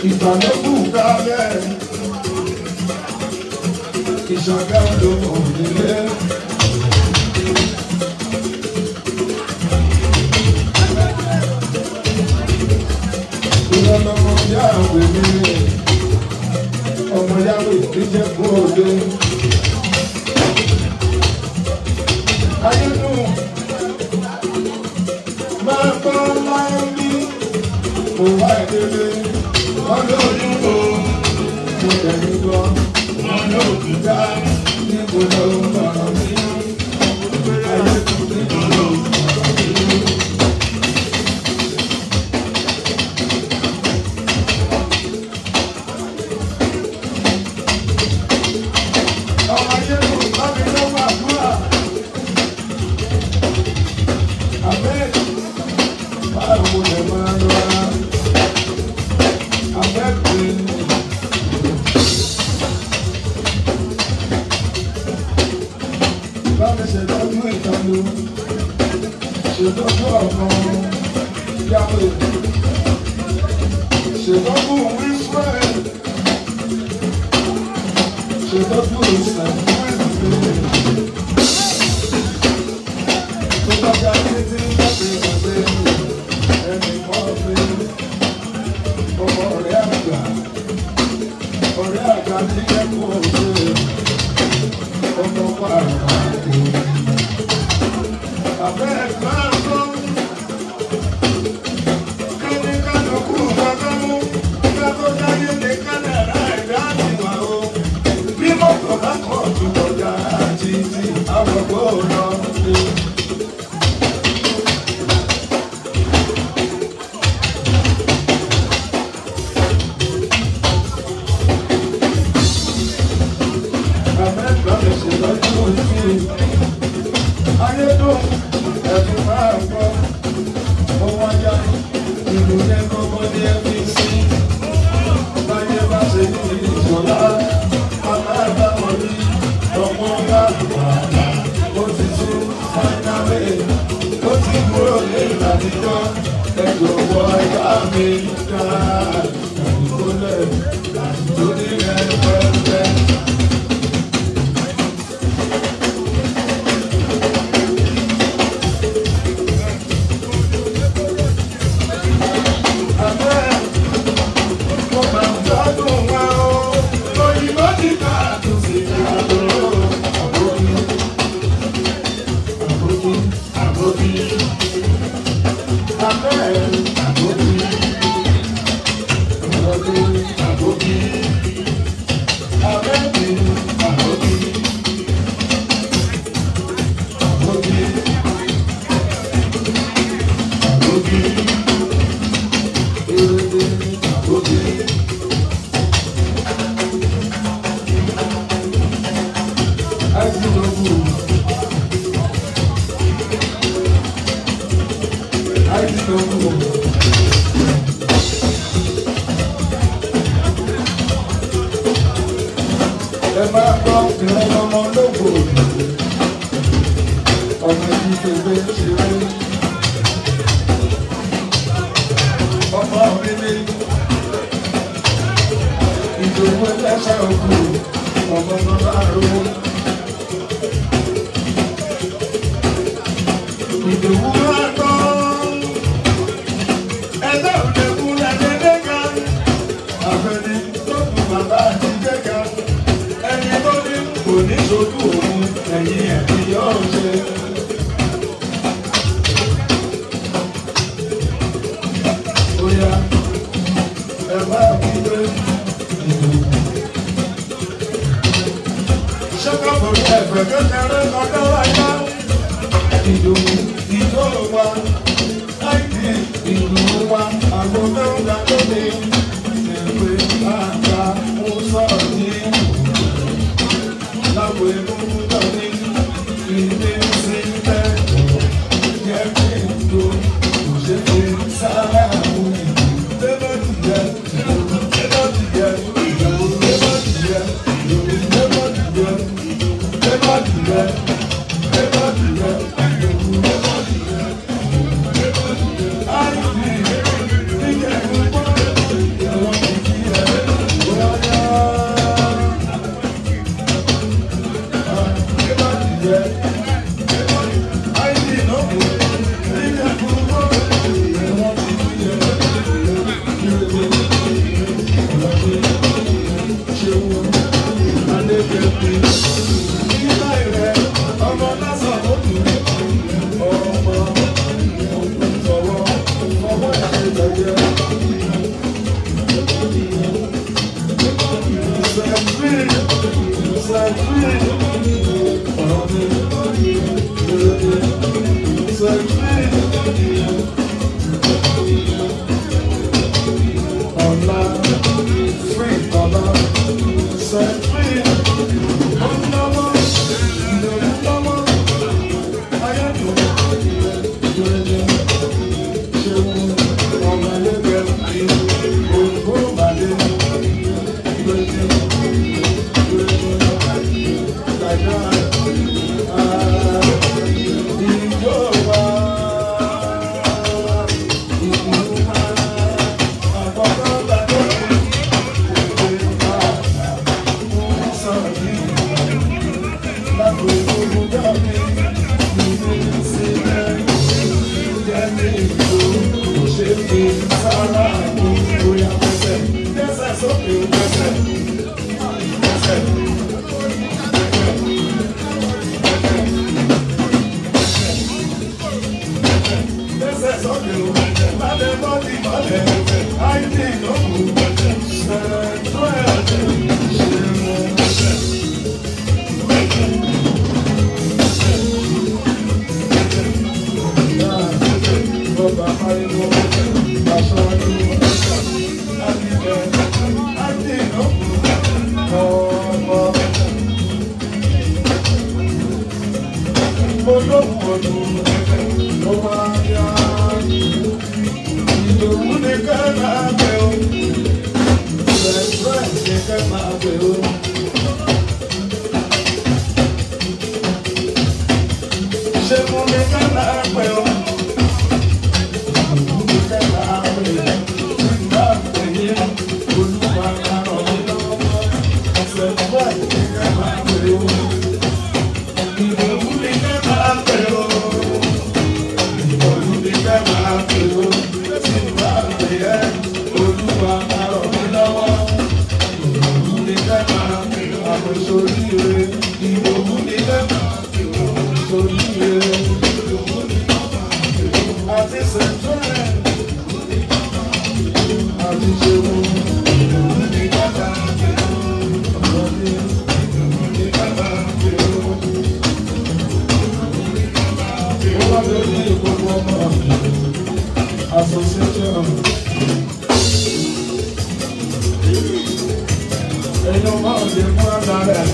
Ìgbàlókù kálẹ̀, ìṣàgá ló mọ̀ nílé. Ìrọ̀lọ́mọ yàwé mi, ọmọ yàwé níjẹ́ kó o dé. Ayédùn máa gbọ́ láyé bí mo wá ìdílé. Wọ́n lóyún o, mo tẹ̀lé gbọ́. Wọ́n lóògùn dá níbo ló ń bọ̀rọ̀ mi. Ayédùn níbo ló ń bọ̀rọ̀ mi. Ọmọ ayédùn bá mi lọ́wọ́ àdúrà. Ahmed, báwo lè máa lọ? Ahmed bin. Bá mi ṣètọ́jú ìtọ́jú, ṣètọ́jú ọmọ yàgò, ṣètọ́jú Israel, ṣètọ́jú Israel. Tó bá ga títí láti gbàgbé ẹnì kan mi, ọmọ ọ̀rẹ́ àgbà ní ẹ̀kọ́ òde, ọmọ pààrọ̀ àgbò. Abẹ́ máa ń gbọ́, kíni kálukú bàbá mú, kákó dáyé ní kádàrá ẹ̀dá tiwa o. Bí mọ́tò bá kọ̀ jù kọjá títí, àwọn kò lọ sí. Ayédùn ẹ̀dùn máa ń gbọ́, ohun ajá ìlú yẹn gbogbo ní FBC. Báyé bá ṣe ní ìṣọ̀lá, bàbá bá wọn rí ọmọ bá wàhálà. Ó ti tú fáínálì, ó ti kúrò ní ìlànìjọ́. Ẹ jọ̀wọ́ ẹ bá mi dá ìkólẹ̀ tó ní rẹpẹtẹ. Ẹ máa gbọ́ ìran ọmọ lógo ọmọ yìí fèwé ṣeré ọmọ mi ní ìdòwú ẹlẹ́sẹ̀ òkú ọmọ bàbá rówó. Ìdòwú máa tọ́ ẹgbẹ́ òdekú lẹ́dẹ́gbẹ́ga àfẹ́ni tó kù bàbá àti gbẹ́ga ẹni tó ní kò ní sojú òun ẹ̀yìn ẹ̀mí yóò ṣe. Oya ẹ máa fi gbé ìdòwú. Ṣé ká forí ẹ̀fẹ̀ kékeré ọjọ́ wáyá? Ìdòwú ìjọ wa, láìdí ìlú wa, àgbo mẹ́ta lóde. Èpè àgbà ń sọ̀rọ̀ ní lágbo egungun náà ní ilé sí lẹ́kọ̀ọ́. Jẹ́ kí n tó kò ṣe fi sára àwọn ìlú. Lébọ̀ tìyẹ, lébọ̀ tìyẹ, lébọ̀ tìyẹ, lébọ̀ tìyẹ, lébọ̀ tìyẹ, lébọ̀ tìyẹ, lébọ̀ tìyẹ, lébọ̀ tìyẹ. Àìsí ìjẹ̀bú pọ́ ìwọ̀n kìkì ẹ̀ wọ́n yá. Lébọ̀ tìyẹ. Ọlá, free ọlá, set free. Ọlọ́wọ́, ìdòwú lọ́wọ́, ayédùn, ìdòwú, ṣeun, ọmọ ẹlẹ́gbẹ̀ẹ́ mi, òyìnbó màlẹ́, ìdòwú, ìdòwú, dàgbà, ìjọ wa, ìlú wa, àkọ́kọ́ gbàdúrà. Ọba ariwo, aṣọ ariwo, akíkẹ́, akíkọ́, ọmọ. Mo lóhùn ọdún, mo máa yá. Ìdòwú ni ká máa bẹ̀ o, Sẹ̀fẹ̀ ni ká máa bẹ̀ o. Ṣé mo ní ká máa bẹ̀ o? Àti sẹ̀ńtúrẹ̀ àti ṣeun ní bàbá ọ̀rọ̀ ní bàbá ó wá lórí gbogbo ọmọ association ẹ̀yin ọmọ òde fún àgbà rẹ̀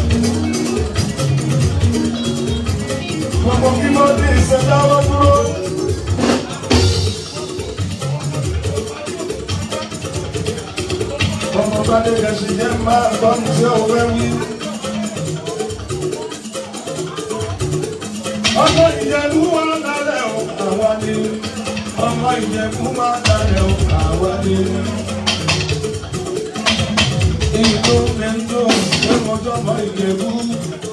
gbogbo kí ló dé ìṣẹ̀dáwọ́ dúró. Ọmọ bá dé gẹ̀ẹ́sì jẹ́ máa gbọ́ ní tí ó fẹ́ wí. Ọmọ Ìjẹ̀bú wà lálẹ́ o, àwa ni. Ọmọ Ìjẹ̀bú wà lálẹ́ o, àwa ni. Ìlú mi ń dùn pé mo jọmọ Ìjẹ̀bú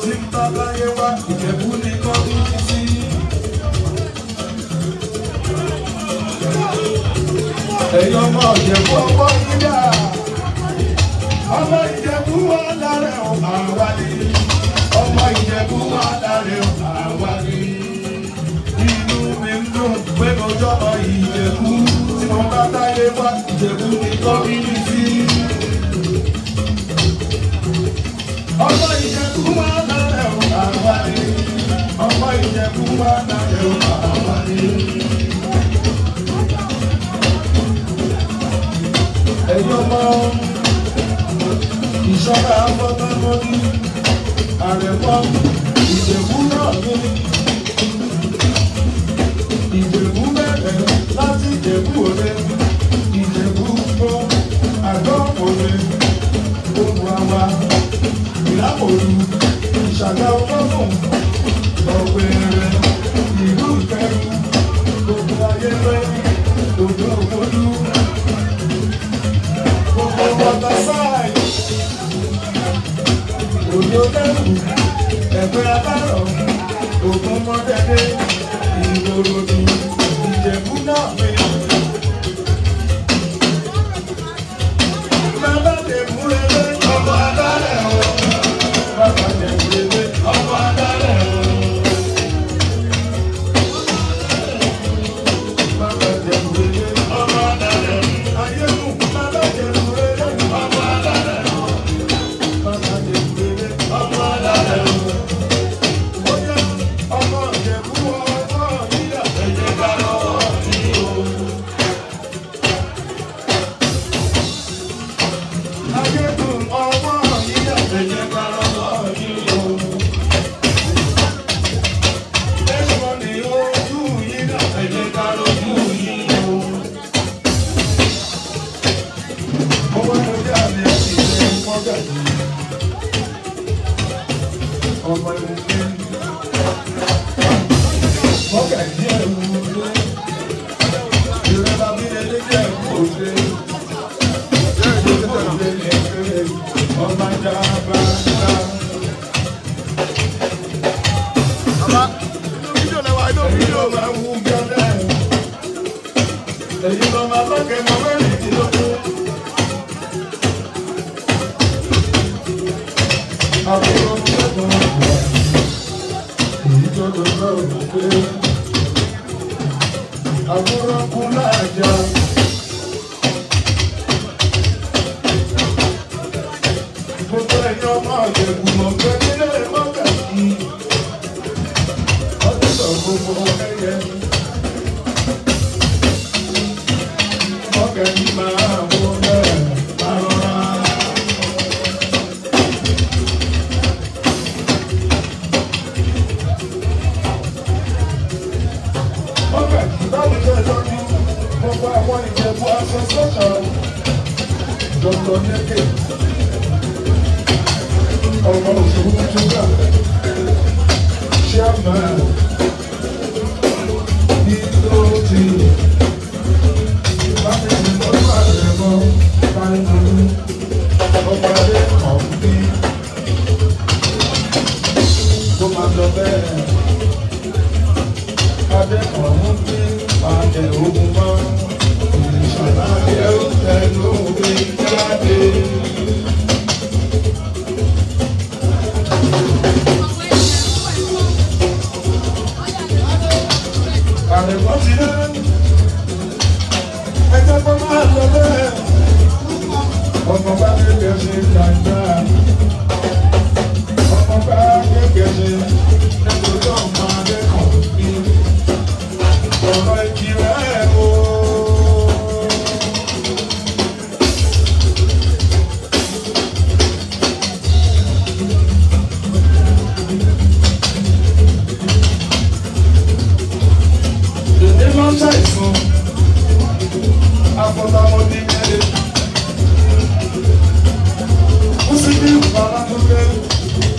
tí ń bá láyé wá Ìjẹ̀bú ní kọ́ bí sí. Ẹ̀yin ọmọ Ìjẹ̀bú ọwọ́ yín dà. Ọmọ Ìjẹ̀bú wà lálẹ́ o, àwa ni. Ọmọ Ìjẹ̀bú wà lálẹ́ o, àwa ni. Inú mi ń dùn pé mo jọmọ Ìjẹ̀bú tí mo bá táyé wá Ìjẹ̀bú ní kọ́ bí sí. Ọmọ Ìjẹ̀bú wà lálẹ́. wá láyé ó máa wáyé. Ẹ̀yin ọmọ ìṣọ́ra afọ́támọ́dí àrẹ̀mọ́ Ìjẹ̀bú náà ní Ìjẹ̀bú bẹ̀rẹ̀ láti Ìjẹ̀bú Òde, Ìjẹ̀bú gbó, Àgọ́ Òde, Olùwàwà, Ìlàkòlù, Ìṣàgà Ọlọ́fùn, Ọ̀wẹ̀rẹ̀, ìlú Ìkẹrù, gbogbo ayẹyẹ, òjò ògbólú, gbogbo Waterside, òjò lẹ́rù, ẹ̀gbẹ́ abárọ̀, ògùn mọ́tẹ́dẹ́, Ìgbòròdú, Ìjẹ̀bú náà mi. Bàbá tẹ̀mú rere, ọmọ adálẹ̀ o. Bàbá tẹ̀mú rere, ọmọ adálẹ̀ o. Bàbá tẹ̀mú rere, ọmọ adálẹ̀ o. Ayégun, bàbá tẹ̀mú rere, ọmọ adálẹ̀ o. Bàbá tẹ̀mú rere, ọmọ adálẹ̀ o. Ó yá, ọmọ Ìjẹ̀bú ọmọ yíyá, ẹ̀jẹ̀ bá lọ́wọ́ mi o. Ayégun ọmọ yíyá, ẹ̀jẹ̀ bá lọ́wọ́ mi o. Ẹ̀ṣọ́ ni ojú yíyá, ẹ̀jẹ̀ bá lójú yíyá o. Ọwọ́ lórí àmì ẹ̀sìn ṣe mọ́gàjì. Ọmọ ìwé mọ́gàjì ẹ̀wù lé. Ìrẹ́lá bí eléjì ẹ̀wù òde. Ìjẹ̀bú òde ní ẹgbẹ́ ọmọ ajá bá ń bá. Bàbá, inú fídíò lẹ́wà, inú Èyí fídíò. ló máa wú gẹ́lẹ́. Èyí ló máa lọ́kẹ́ mọ mẹ́rìndínlógún. Àbúrò mẹ́tàn wà. Èyí tó lọ lọ́wọ́ pé àbúrò kú láàjà. Gbogbo ẹ̀yin ọmọ Ìjẹ̀bú mọ̀ pé nílé mọ́gàjì. Ọdún sọ gbogbo ẹyẹ. Mọ́gàjì máa wọ bẹ́ẹ̀ máa rọra. Mọ́gàjì báwo ṣe tọ́jú gbogbo àwọn Ìjẹ̀bú association? Dr. Neke, ọmọ òṣèlú Túgà, chairman, BOT, Bámi lọ́dún àrẹ̀mọ, Báyìí ọmọ adé ọ̀hún kó máa lọ bẹ́ẹ̀. Adé ọ̀hún bí pàdé ogun mọ́. Ìṣọ̀lá yẹ ó tẹnu mi jáde. Àrẹ̀mọ ti dé. Ẹ jẹ́ kó máa lọ bẹ́ẹ̀. Ọmọ bá kékeré ṣe gbàgbà. Ọmọ bá kékeré ṣe nítorí ọmọ akẹ́kọ̀ọ́ bí. Ọ̀rọ̀ ìkìlẹ̀ o. Dèdè máa ń ṣàìsàn. Afọlámọdé mẹ́rin. Mùsùlùmí Balátúndé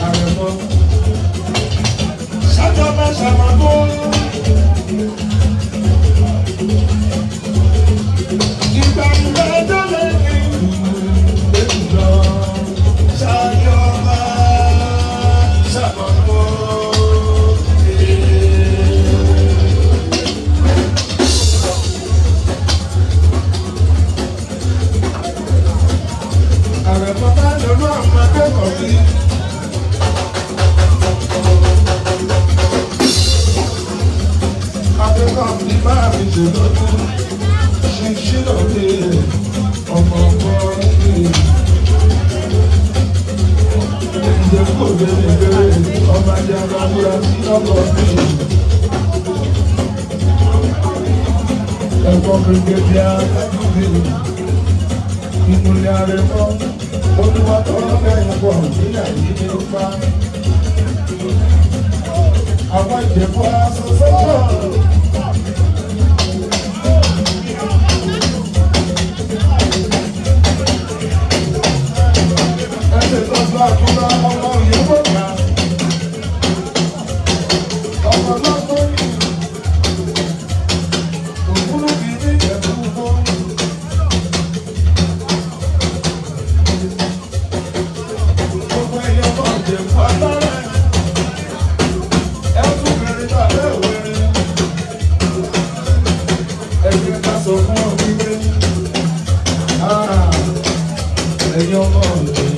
Àrẹ̀mọ. Ṣájọba ṣàmàgbó. Ìgbà ìgbà ẹjọ́ lẹ́yìn ìlú lọ. Ṣájọba ṣàmàgbó. Àrẹ̀mọ bá lọ́lú àwọn akẹ́kọ̀ọ́ sí. Akẹ́kọ̀ọ́ mi máa fi ṣèlógún, ṣíṣí lòdì ọmọ ọgbọ́n mi. Ìjẹ̀bú òde ní ìbéèrè, ọmọ ajá máa múra sí ọkọ̀ mi. Ọkọ̀ brigadier Lájúbí. Ìmùlẹ̀ àrẹ̀mọ. Olúwa tó lẹ́yìn pọ̀ níyà yìí ní pa. Àwọn Ìjẹ̀bú aṣọ. Ẹsẹ̀ tó bá kúrò ọmọ òyìnbó gbà. Ọmọ lọ́gbọ́n yìí. Òkúrú kì í ní Ìjẹ̀bú fún. Gbogbo ẹyẹ ọmọ Ìjẹ̀bú agbára. Ẹ tún bẹ̀rẹ̀ tàbí ẹ̀wẹ̀rẹ̀. Ẹgbẹ́ ká sọ fún ọ wípé. Ẹ̀yin ọmọ Ìjẹ̀bú.